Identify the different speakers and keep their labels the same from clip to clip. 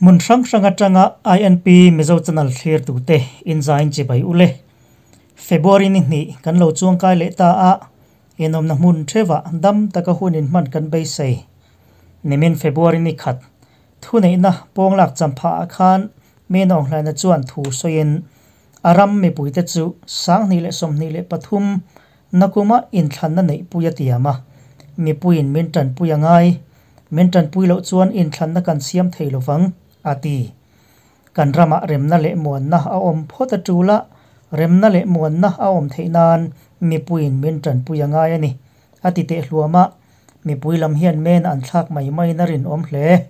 Speaker 1: Hmun hrang hrang atanga INP Mizo Channel thlirtute inzain chibai ule. February ni hnih kan lo chuangkai leh ta a, inawmna hmun theuhah dam taka hun inhman kan beisei. Nimin February ni khat thuneihna pawnglak champhaah khan Menawnghlaina chuan thu sawiin a ram mipuite chu 2023 nakuma inthlanna neihpui a tiam a, mipuiin min tanpui a ngai, min tanpui loh chuan inthlanna kan siam thei lovang, a ti. Kan ramah remna leh muanna a awm phawt a tul a, remna leh muanna a awm theih nan mipuiin min tanpui a ngai a ni, a ti teh hluam a, mipui lam hian men an thlak mai maiin a rinawm hle.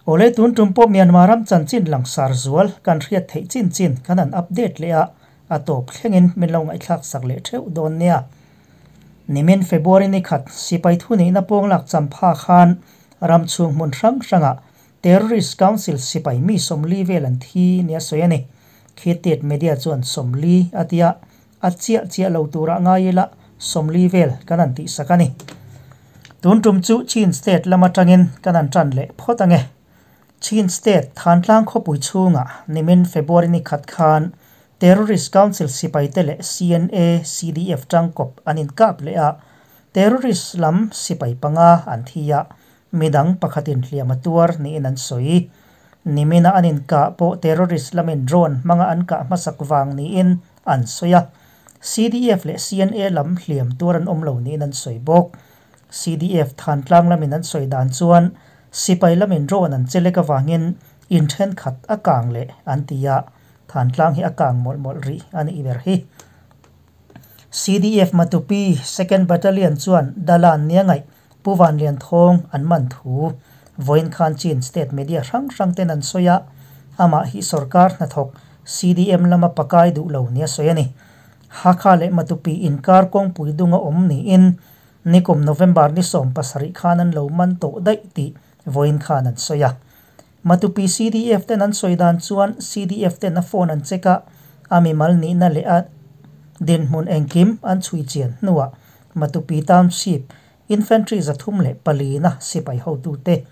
Speaker 1: Awle tun tum pawh Myanmar ram chanchin langsar zual kan hriat theih chin chin kan han update leh a, a tawp thlengin min lo ngaihthlak sak leh theuh dawn nia. Nimin February ni khat sipai thuneihna pawnglak champha khan ram chhung hmun hrang hrangah Terrorist Council sipai mi 40 vel an thi nia sawi a ni. Khitit media chuan 40 a tia, a chiah chiah lo turah ngai ila 40 vel kan han tihsak a ni. Tun tum chu Chin State lam atangin kan han tan leh phawt ange. Chin State Thantlang khawpui chhungah nimin February ni khat khan Terrorist Council sipaite leh CNA CDF tangkawp an inkap leh a, terrorist lam sipai panga an thi a, midang pakhatin hliam a tuar niin an sawi. Nimina an inkah pawh terrorist lamin drone hmanga an kah hmasak vang niin an sawi a, CDF leh CNA lam hliam tuar an awm lo niin an sawi bawk. CDF Thantlang lamin an sawi dan chuan sipai lamin drone an chelek avangin in thenkhat a kang leh an ti a, Thantlang hi a kang mawlh mawlh rih a nih ber hi. CDF Matupi Second Battalion chuan Dalan nia ngaih Pu Vanlian Thawng an man thu vawiin khan Chin State media hrang hrang ten an sawi a, amah hi sorkar hnathawk CDM lama pakai duh lo nia sawi a ni. Hakha leh Matupi inkar kawngpui dunga awm niin nikum November ni 17 khan an lo man tawh daih tih vawiin khan an sawi a. Matupi CDF ten an sawi dan chuan CDF ten a phone an check a, a mimal nihna leh a dinhmun engkim an chhui chian hnuah Matupi Township Infantry 304 na sipai hotute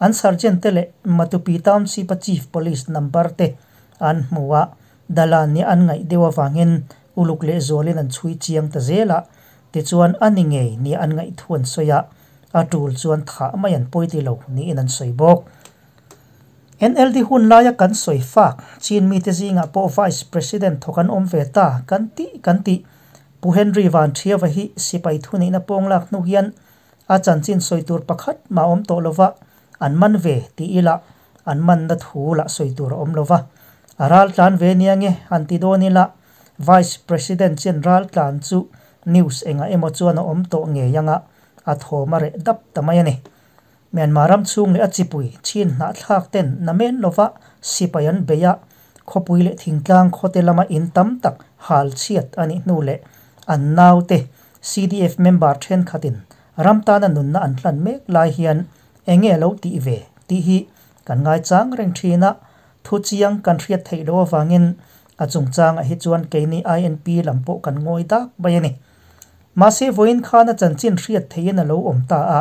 Speaker 1: an sergeant te leh Matupi Township a Chief Police number te an hmu a, Dalan ni an ngaih deuh awangin uluk leh zualin an chhui chiang ta zel a, tichuan a ni ngei ni an ngaih thu an sawi a, a tul chuan thah mai an pawi ti lo niin an sawi bawk. NLD hun laia kan sawi fak, Chin mite zingah pawh Vice President thawk an awm ve ta kan tih kan tih. Pu Henry Van Thiava hi sipai thuneihna pawnglak hnu hian a chanchin sawi tur pakhat mah awm tawh lova, an man ve ti ila an manna thu lah sawi tur a awm lova. A ral tlan ve nia nge han ti dawn ila Vice President chen ral tlan chu news engah emaw chuan a awm tawh ngei anga a thawm a reh dap ta mai a ni. Myanmar ram chhung leh a chipui Chin hnahthlak ten namen lova sipai an bei a, khawpui leh thingtlang khawte lama in tam tak hal chhiat a nih hnu leh an naute CDF member thenkhatin ram tana nunna an hlan mek lai hian enge lo tih ve tih hi kan ngai chang reng thin a, thu chiang kan hriat theih lo awangin a chungchangah hi chuan keini INP lam pawh kan ngawi dak mai a ni. Mahse vawiin khan a chanchin hriat theihin a lo awm ta a,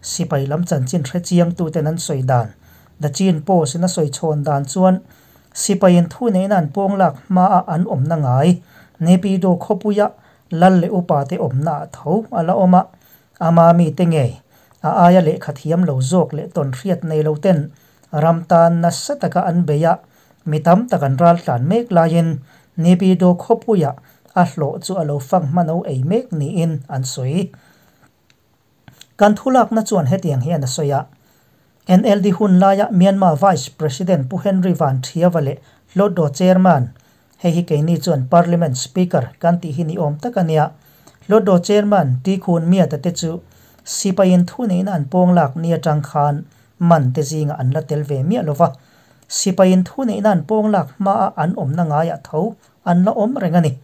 Speaker 1: sipai lam chanchin hre chiang tuten an sawi dan, The Chin Post in a sawi chhawn dan chuan sipaiin thuneihna an pawnglak hmaa an awmna ngai Naypyidaw khawpuia lal leh upate awmna ah tho a la awm a, ama mite ngei a aia lehkha thiam lo zawk leh tawn hriat nei lo ten ram tan nasa taka an bei a, mi tam tak an ral tlan mek laiin Naypyidaw khawpuia a hlawh chu a lo fang hmano ei mek niin an sawi. Kan thulakna chuan hetiang hian a sawi a, NLD hun laia Myanmar Vice President Pu Henry Van Thiava leh Hluttaw Chairman, hei hi keini chuan Parliament Speaker kan tih hi ni awm tak a nia, Hluttaw Chairman Ti Khun Myat-a te chu sipaiin thuneihna an pawnglak ni atang khan man te zingah an la tel ve miah lova, sipaiin thuneihna an pawnglak hmaa an awmna ngaiah tho an la awm reng a ni.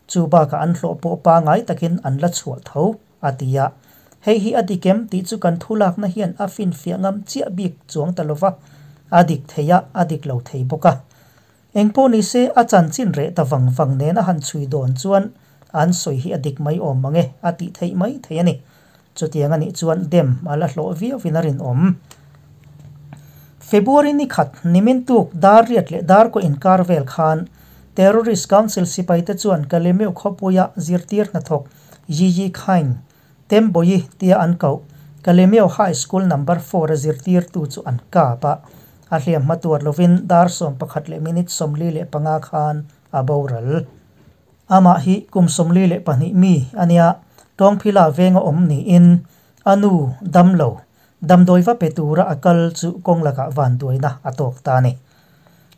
Speaker 1: Chu bakah an hlawh pawh pangai takin an la chhuah tho a ti a. Hei hi a dik em tih chu kan thulakna hian a finfiah ngam chiah bik chuang ta lova, a dik thei a, a dik lo thei bawk a. Engpawh ni se a chanchin reh ta vang vang nena han chhui dawn chuan an sawi hi a dik mai awm mange a tih theih mai thei a ni. Chutiang a nih chuan dem a la hlawh viauin a rinawm. February ni khat nimin tuk dar riat leh dar kaw inkar vel khan Terrorist Council sipaite chuan Kalemeu khawpuia zirtir hnathawk Yi Yi Khaing, Temboyi tia an koh Kalemeu High School Number 4 a zirtirtu chu an kap a, a hliam hma tuar lovin dar 11 leh minute 45 khan a boral. Amah hi kum 42 mi a nia, Tawngphila venga awm niin a nu damlo damdawi va pe tura a kal chu kawng lakah vanduaina a tawk ta a ni.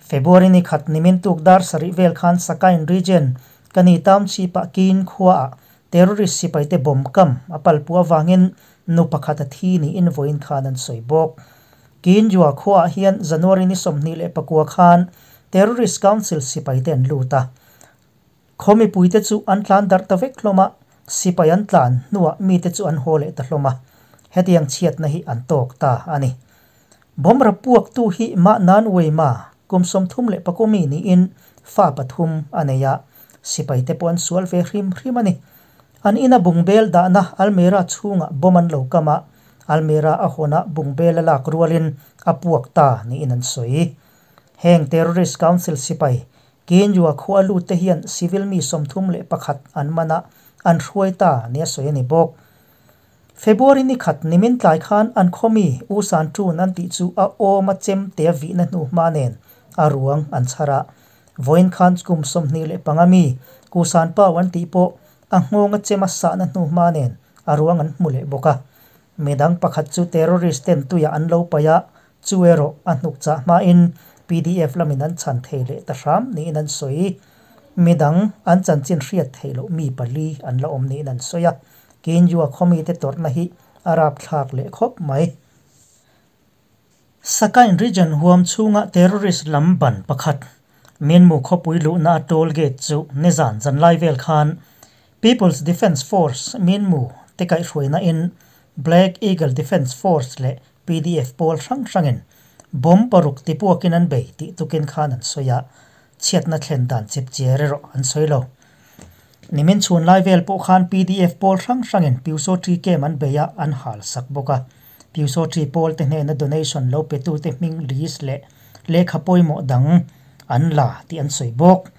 Speaker 1: February ni khat nimin tuk dar sarih vel khan Sakain region Kani Township ah Kin khuaah terrorist sipaite bomb kam a palpu avangin nu pakhat a thi niin vawiin khan an sawi bawk. Kin Jua khuaah hian January ni 29 khan Terrorist Council sipaite an lut a. Khaw mipuite chu an tlan darh ta vek hlawm a, sipai an tlan hnuah mite chu an haw leh ta hlawm a, hetiang chhiatna hi an tawk ta a ni. Bomb rap puaktu hi mah nan Weima kum 33 mi niin fa pathum a nei a, sipaite pawh an sual ve hrim hrim a ni. An ina bungbel dahna almera chhungah bomb an lo kam a, almera a hawnah bungbel a lak rualin a puak ta niin an sawi. Heng Terrorist Council sipai Kenyua khua lut te hian civil mi 31 an man a, an hruai ta nia sawi a ni bawk. February ni khat nimin tlai khan an khaw mi U San Tun an tih chu a awm a chem te a vihna hnu hma nen a ruang an chhar a. Vawiin khan kum 25 mi Ku San Pau an tih pawh a nghawng a chem a sahna hnu hma nen a ruang an hmu leh bawk a. Midang pakhat chu terrorist ten tuiah an lo paih a, chu erawh a hnuk chah hmain PDF lamin an chhan thei leh ta hram niin an sawi. Midang an chanchin hriat theih loh mi pali an la awm niin an sawi a, Kinjua khawmite tawrhna hi a rapthlak leh khawp mai. Sakain region huam chhunga terrorist lam ban pakhat Minmu khawpui luhna a toll gate chu nizan zanlai vel khan People's Defence Force Minmu te kaihhruaina in Black Eagle Defence Force leh PDF pawl hrang hrangin bomb paruk tipuakin an bei tih tukin khan an sawi a, chhiatna thlen dan chip chiar erawh an sawi lo. Nimin chhun lai vel pawh khan PDF pawl hrang hrangin Pyusawṭi camp an bei a, an hal sak bawk a. Pyusawṭi pawl te hnena donation lo petute hming list leh lehkha pawimawh dang an la tih an sawi bawk.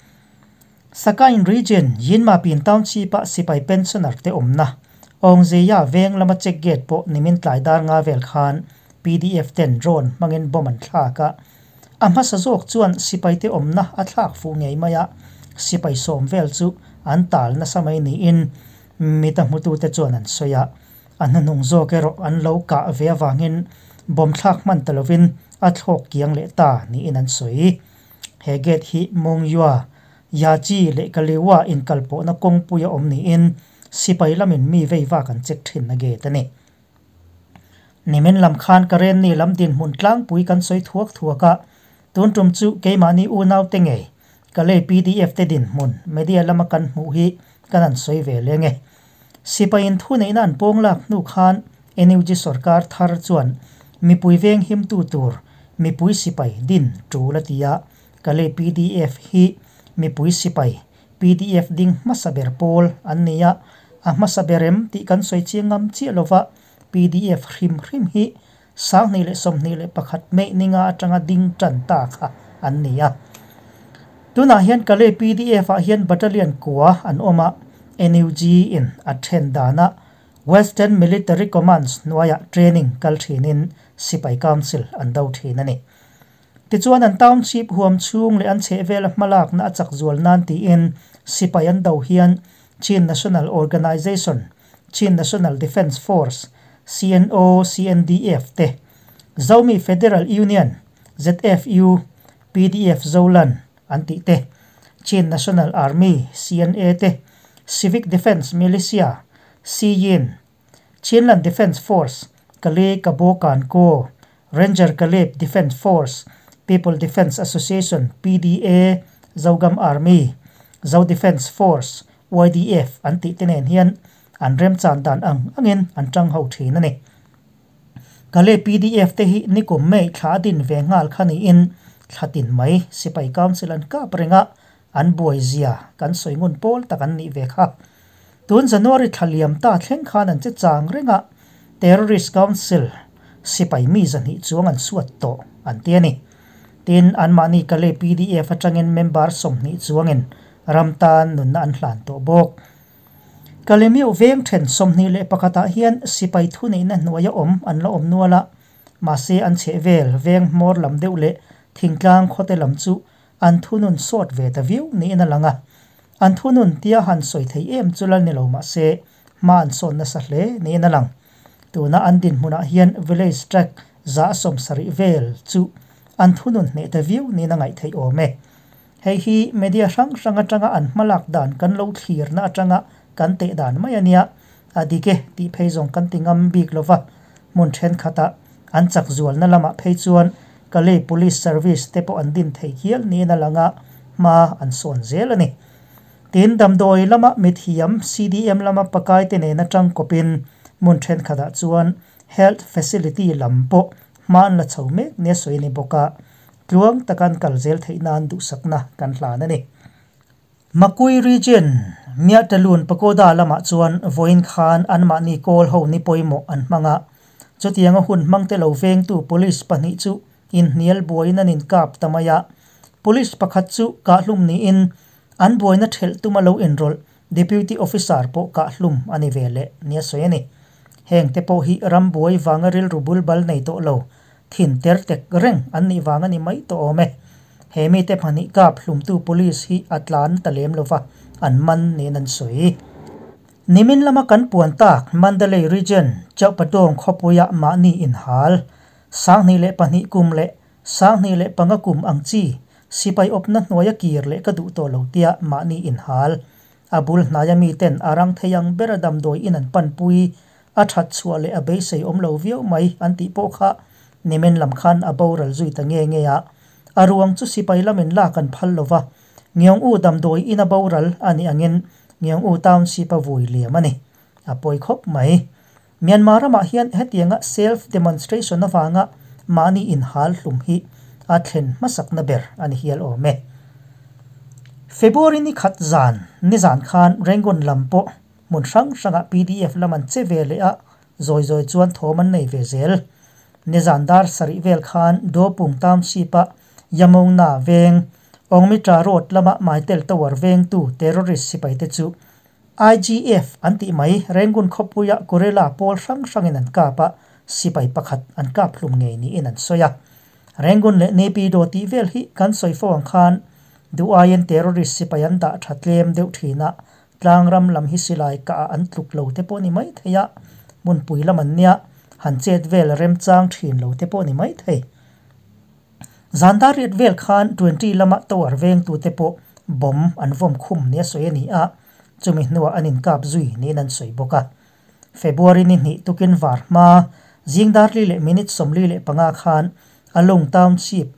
Speaker 1: Sakain region Yinmapin Township-a sipai pensioner te awmna Awngzeia veng lama check gate pawh nimin tlai dar nga vel khan PDF ten drone hmangin bomb an thlak a. A hmasa zawk chuan sipaite awmna a thlak fuh ngei mai a, sipai sawm vel chu an tal nasa mai niin mita hmutute chuan an sawi a. A hnuhnung zawk erawh an lo kah ve avangin bomb thlak hman ta lovin a thlawk kiang leh ta niin an sawi. He gate hi Mongyua, Yachi leh Kaliwa inkalpawhna kawngpui a awm niin sipai lamin mi vei vak an check thinna gate a ni. Nimin lam khan Karenni lam dinhmun tlangpui kan sawi thuak thuak a, tun tum chu keimahni unaute ngei Kalay PDF te dinhmun media lama kan hmuh hi kan han sawi ve leng e. Sipaiin thuneihna an pawng lak hnu khan NUG sorkar thar chuan mipui veng himtu tur mipui sipai din tul a ti a, Kalay PDF hi mipui sipai PDF ding hmasa ber pawl an ni a, a hmasa ber em tih kan sawi chiang ngam chiah lova PDF hrim hrim hi 2021 May ninga atanga ding tan ta kha an ni a. Tunah hian Kalay PDF ah hian battalion kua an awm a, NUG in a then dana Western Military Commands hnuaiah training kal thinin Sipai Council an do thin a ni. Tichuan an township huam chhung leh an chhehvela hmalakna a chak zual nan tiin sipai an do hian Chin National Organization, Chin National Defence Force, CNO, CNDF, te, Zomi Federal Union, ZFU, PDF Zolan an tih te, Chin National Army, CNA, te, Civic Defence Militia, CYIN, Chinland Defence Force, Kale Kabo Kan Ko, Ranger Kalep Defence Force, People Defence Association, PDA, Zogam Army, Zo Defence Force, YDF an tih te nen hian an remchan dan ang angin an tang ho thin a ni. Kale PDF te hi nikum May thla a din ve nghal kha niin thla tin mai Sipai Council an kap reng a, an buai zia kan sawi ngun pawl tak an nih ve kha. Tun January thla liam ta thleng khan an che chang reng a, Terrorist Council sipai mi zahnih chuang an suat tawh an ti a ni. Tin, anmahni Kalay pdf atangin member 20 chuangin ram tan nunna an hlan tawh bawk. Kalemyo veng then 21 ah hian sipai thuneihna hnuaia awm an la awm nual a, mahse an chhehvel veng hmawr lam deuh leh thingtlang khawte lam chu an thunun sawt ve ta viau niin a lang a. An thunun tia han sawi thei em chu la ni lo mahse hma an sawn nasa hle niin a lang. Tuna an dinhmunah hian village tract 170 vel chu an thunun hneh ta viau niin a ngaih theih awm e. Hei hi media hrang hrang atanga an hmalak dan kan lo thlirna atanga kan teh dan mai a nia. A dik e tih phei zawng kan ti ngam bik lova, hmun thenkhatah an chak zualna lamah phei chuan Kalay Police Service te pawh an din thei hial niin a lang a, hma an sawn zel a ni. Tin, damdawi lama mithiam CDM lama pakai te nen atang kawpin hmun thenkhatah chuan Health Facility lam pawh hma an la chho mek nia sawi a ni bawk a, tluang taka an kal zel theih nan duhsakna kan hlan a ni. Makui Region, Miatalun Pagoda lamah chuan vawiin khan anmahni kawl ho ni pawimawh an hmang a, chutianga hun hmangte lo vengtu police pahnih chu inhnial buaiin an inkap ta mai a, police pakhat chu kahhlum niin an buaina thelh tuma lo inrawlh Deputy Officer pawh kahhlum a ni ve leh nia sawi a ni. Hengte pawh hi ram buai vanga rilru bulbal nei tawh lo, thin ter tek reng an nih vang a ni mai tawh awm e. He mite pahnih kap hlumtu police hi a tlan ta lem lova an man niin an sawi. Nimin lama kan puan tak Mandalay Region, Chauhpatawng khawpuia mahni inhal, 2002 kum leh 2005 kum ang chi sipai awpna hnuaia kir leh ka duh tawh lo tia mahni inhal. A bul hnaia miten a rang thei ang bera damdawi in an panpui a that chhuah leh a beisei awm lo viau mai an tih pawh kha nimin lam khan a boral zui ta nge nge a. A ruang chu sipai lamin lak an phal lo va, Ngiang U damdawi in a boral a nih angin Ngiang U Township a vui liam a ni. A pawi khawp mai. Myanmar ramah hian hetianga self demonstration avanga mahni inhal hlum hi a thlen hmasakna ber a ni hial awm e. February ni khat zan, nizan khan Rangoon lam pawh hmun hrang hrangah pdf lam an che ve leh a, zawi zawi chuan thawm an nei ve zel. Nizan dar sarih vel khan Dopung Township-a Yamongna veng, Ongmitra Road lama Maitel Tower vengtu terrorist sipaite chu IGF an tih mai, Rangoon khawpuia guerrilla pawl hrang hrangin an kap a, sipai pakhat an kap hlum ngei niin an sawi a. Rangoon leh Naypyidaw tih vel hi kan sawi fo ang khan duh aiin terrorist sipai an dah tha tlem deuh thin a, tlangram lam hi silai kah ah an tluk lo te pawh ni mai thei a, hmunpui lam an nia, han chet vel remchang thin lo te pawh ni mai thei. Zan dar riat vel khan 20 lama tower vengtute pawh bomb an vawm khum nia sawi a ni a, chumi hnuah an inkap zui niin an sawi bawk a. February ni hnih tukin var hma zing dar li leh minute 45 khan Alung Township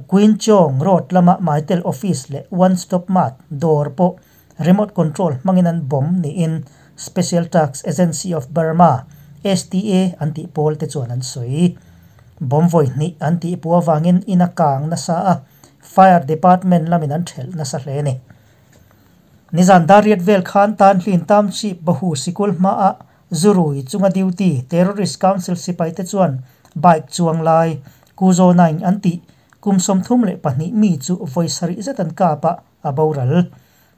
Speaker 1: Quinchong Road lama Mytel Office leh One Stop Mart dawr pawh remote control hmangin an bomb niin Special Task Agency of Burma, STA, an tih pawl te chuan an sawi. Bomb vawi hnih an tih puh avangin in a kang nasa a, Fire Department lamin an thelh nasa hle a ni. Nizan dar riat vel khan Tanhlin Township Bahu sikul hmaah Zurui chunga duty Terrorist Council sipaite chuan bike chuang lai Kuzo Naing an tih kum 32 mi chu vawi sarih zet an kap a, a boral.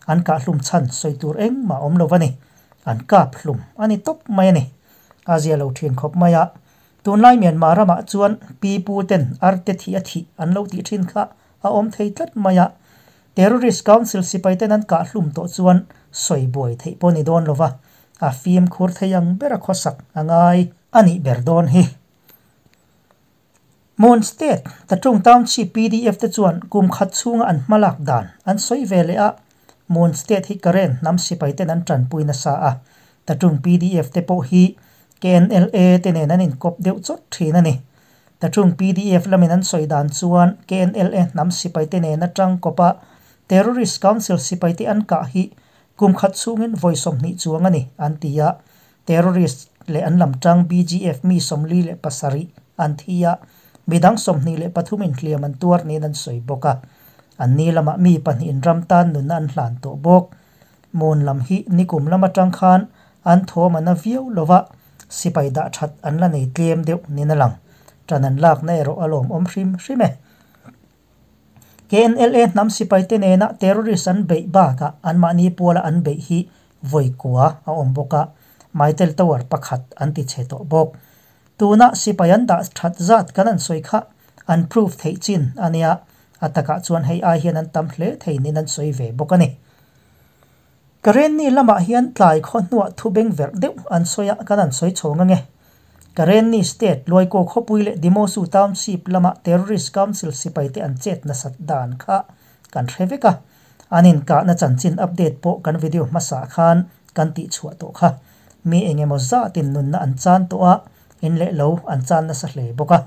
Speaker 1: An kah hlum chhan sawi tur engmah awm lo a ni. An kap hlum a ni tawp mai a ni. A zia lo thin khawp mai a. Tunlai Myanmar ramah chuan pi pu ten arte thih a thih an lo tih thin kha a awm thei tlat mai a. Terrorist Council sipaiten an kah hlum tawh chuan sawi buai theih pawh ni dawn lo va, a fimkhur thei ang ber a khawsak a ngai a nih ber dawn hi. Mon State, Tatung Township pdf te chuan kum khat chhunga an hmalak dan an sawi ve leh a, Mon State hi Karen hnam sipaiten an tanpui nasa a, Tatung pdf te pawh hi KNLA te nen an inkawp deuh chawt thin a ni. Tatung pdf lamin an sawi dan chuan KNLA hnam sipaite nen atang kawpa Terrorist Council sipaite an kah hi kum khat chhungin vawi 20 chuang a ni an ti a, terrorist leh an lam tang BGF mi 47 an thi a, midang 23 in hliam an tuar niin an sawi bawk a. An ni lamah mi pahnihin ram tan nunna an hlan tawh bawk. Mon lam hi nikum lam atang khan an thawm an a viau lova, sipai dah that an la nei tlem deuh niin a lang. Ṭan an lakna erawh a lawmawm hrim hrim e. KNLA hnam sipaite nena terrorist an beih bakah anmahni puala an beih hi vawi kua a awm bawk a, Mytel Tower pakhat an ti chhe tawh bawk. Tuna sipai an dah that zat kan an sawi kha an proof theih chin a nia, a takah chuan hei ai hian an tam hle thei niin an sawi ve bawk a ni. Karenni lamah hian tlai khaw hnuah thu beng verh deuh an sawi a, kan han sawi chhawng ange. Karenni State, Luaikaw khawpui leh Dimosu Township lama Terrorist Council sipaite an chet nasat dan kha kan hre vek a, an inkahna chanchin update pawh kan video hmasa khan kan tihchhuah tawh kha. Mi eng emaw zatin nunna an chan tawh a, in leh lo an chan nasa hle bawk a.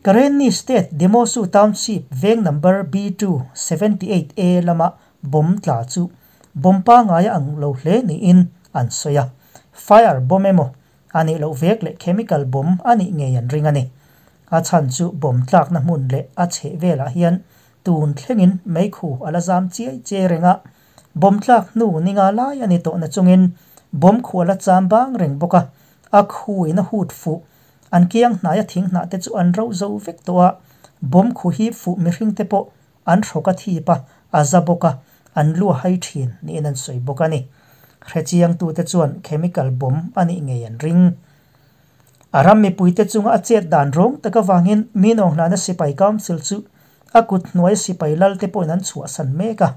Speaker 1: Karenni State, Dimosu Township veng number B2, 78A lama bomb tla chu bomb pangngai a ang lo hle niin an sawi a, fire bomb emaw a nih loh vek leh chemical bomb a nih ngei an ring a ni. A chhan chu bomb tlakna hmun leh a chheh velah hian tun thlengin meikhu a la zam chiai chiai reng a, bomb tlak hnu ni nga lai a ni tawh na chungin bomb khu a la cham bang reng bawk a, a khuin a hut fuh an kiang hnaia thing hnah te chu an ro zo vek tawh a, bomb khu hip fuh mihring te pawh An hrawk a thip a, a za bawk a, an lu a hai thin niin an sawi bawk a ni. Hrechiangtute chuan chemical bomb a nih ngei an ring. A ram mipuite chunga a chet dan rawng tak avangin Minawnghlana Sipai Council chu a kut hnuai sipai lalte pawhin an chhuahsan mek a.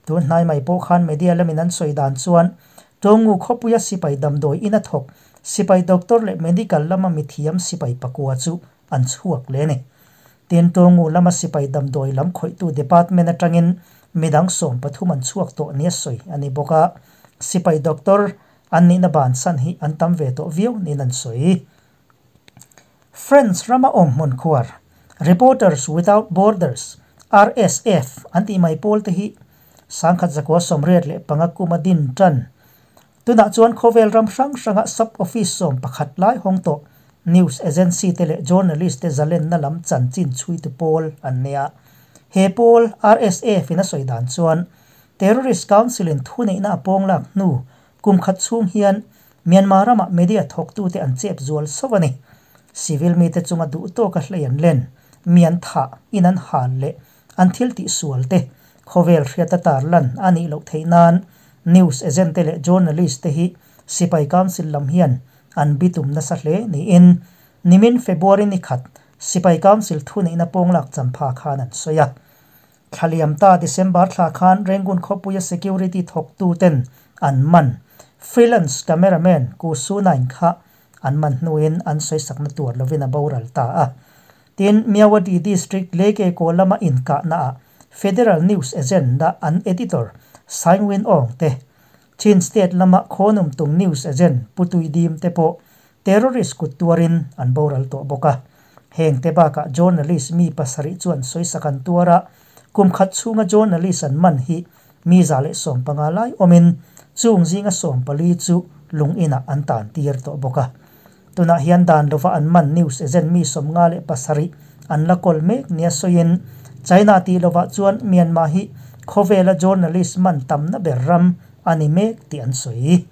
Speaker 1: Tun hnai mai pawh khan media lamin an sawi dan chuan Tawngu khawpuia sipai damdawi in a thawk sipai doctor leh medical lama mithiam sipai pakua chu an chhuak leh a ni. Tin, Tawngu lama sipai damdawi lam khawihtu department atangin midang 13 an chhuak tawh nia sawi a ni bawk a, sipai doctor an nihna bansan hi an tam ve tawh viau niin an sawi. France rama awm hmun khuar, Reporters Without Borders, RSF, an tih mai pawl te hi 1985 kuma din tan. Tunah chuan khawvel ram hrang hranga sub-office 11 lai hawng tawh news agency te leh journalist te zalenna lam chanchin chhuitu pawl an nei a. He pawl, RSF in a sawi dan chuan Terrorist Council in thuneihna a pawng lak hnu kum khat chhung hian Myanmar ramah media thawktute an chep zual sauh a ni. Civil mite chunga duh tawka hlei an len, mi an thah, in an hal leh an thil tih sual te khawvel hriata tarlan a nih loh theih nan news agent te leh journalist te hi sipai council lam hian an bitum nasa hle niin nimin February ni khat sipai council thuneihna pawnglak champha khan an sawi a. Thlaliam ta December thla khan Rangoon khawpuia security thawktu ten an man freelance cameraman Ku Su Naing kha an man hnuin an sawisakna tur lovin a boral ta a. Tin, Myawaddy District Leke kaw lama inkahnaah Federal News Agent-a an editor Saing Win Aung te, Chin State lama Khawnumtung News Agent Pu Tui Dim te pawh terrorist kut tuarin an boral tawh bawk a. Heng te bakah journalist mi pasarih chuan sawisak an tuar a, kum khat chhunga journalist an man hi mi 115 lai awmin chung zinga 14 chu lung inah an tan tir tawh bawk a. Tunah hian dan lova an man news agent mi 57 an la kawl mek nia sawiin China tih lovah chuan Myanmar hi khawvela journalist man tamna ber ram a ni mek tih an sawi.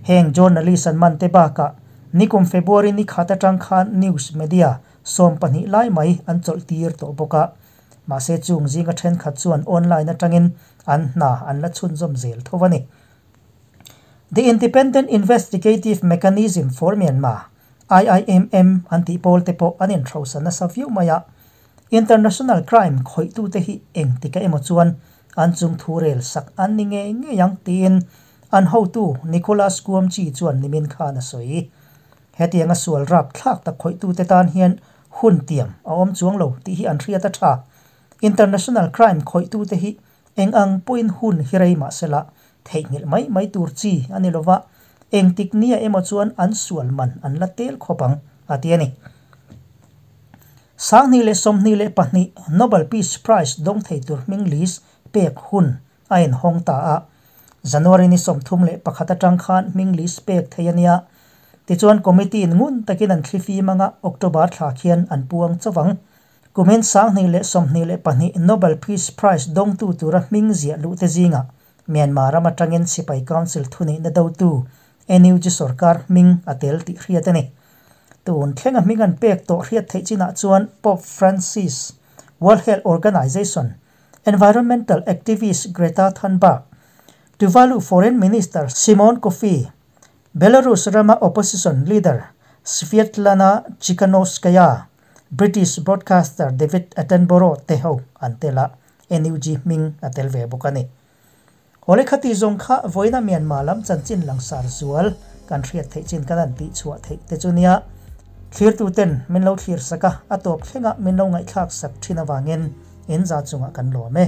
Speaker 1: Heng journalist an man te bakah nikum February ni khat atang khan news media 12 lai mai an chawlh tir tawh bawk a. Mahse chung zinga thenkhat chuan online atangin an hna an la chhunzawm zel tho a ni. The Independent Investigative Mechanism for Myanmar, IIMM, an tih pawl te pawh an inhrosa nasa viau mai a, international crime khawihtute hi engtika emaw chuan an chung thu rel sak an ni ngei ngei ang tiin an hotu Nicholas Guamchi chuan nimin khan a sawi. Hetianga sual rap thlak tak khawihtute tan hian hun tiam a awm chuang lo tih hi an hriat a tha. International crime khawihtute hi Eng ang pawhin hun hi rei mah sela, theihnghilh mai mai tur chi a ni lova, engtik nia emaw chuan an sual man an la tel khawp ang, a ti a ni. 2022 Nobel Peace Prize dawng thei tur hming list pek hun a inhawng ta a, January ni 31 atang khan hming list pek thei a nia. Tichuan committee-in ngun takin an thlifim anga October thla khian an puang chauh ang. Kumin 2022 Nobel Peace Prize dawngtu tura hming ziah luhte zingah Myanmar ram atangin Sipai Council thuneihna dotu NUG sorkar hming a tel tih hriat a ni. Tun thlenga hming an pek tawh hriat theih chinah chuan Pope Francis, World Health Organization, environmental activist Greta Thunberg, Tuvalu Foreign Minister Simon Kofi, Belarus rama opposition leader Sviatlana Tsikhanouskaya, British broadcaster David Attenborough te ho an tel a, NUG hming a tel ve bawk a ni. Awle khati zawng kha vawiina Myanmar lam chanchin langsar zual kan hriat theih chin kan han tihchhuah theih te chu nia. Thlirtuten min lo thlir sak a, a tawp thlengah min lo ngaihthlak sak thin avangin in za chungah kan lawm e.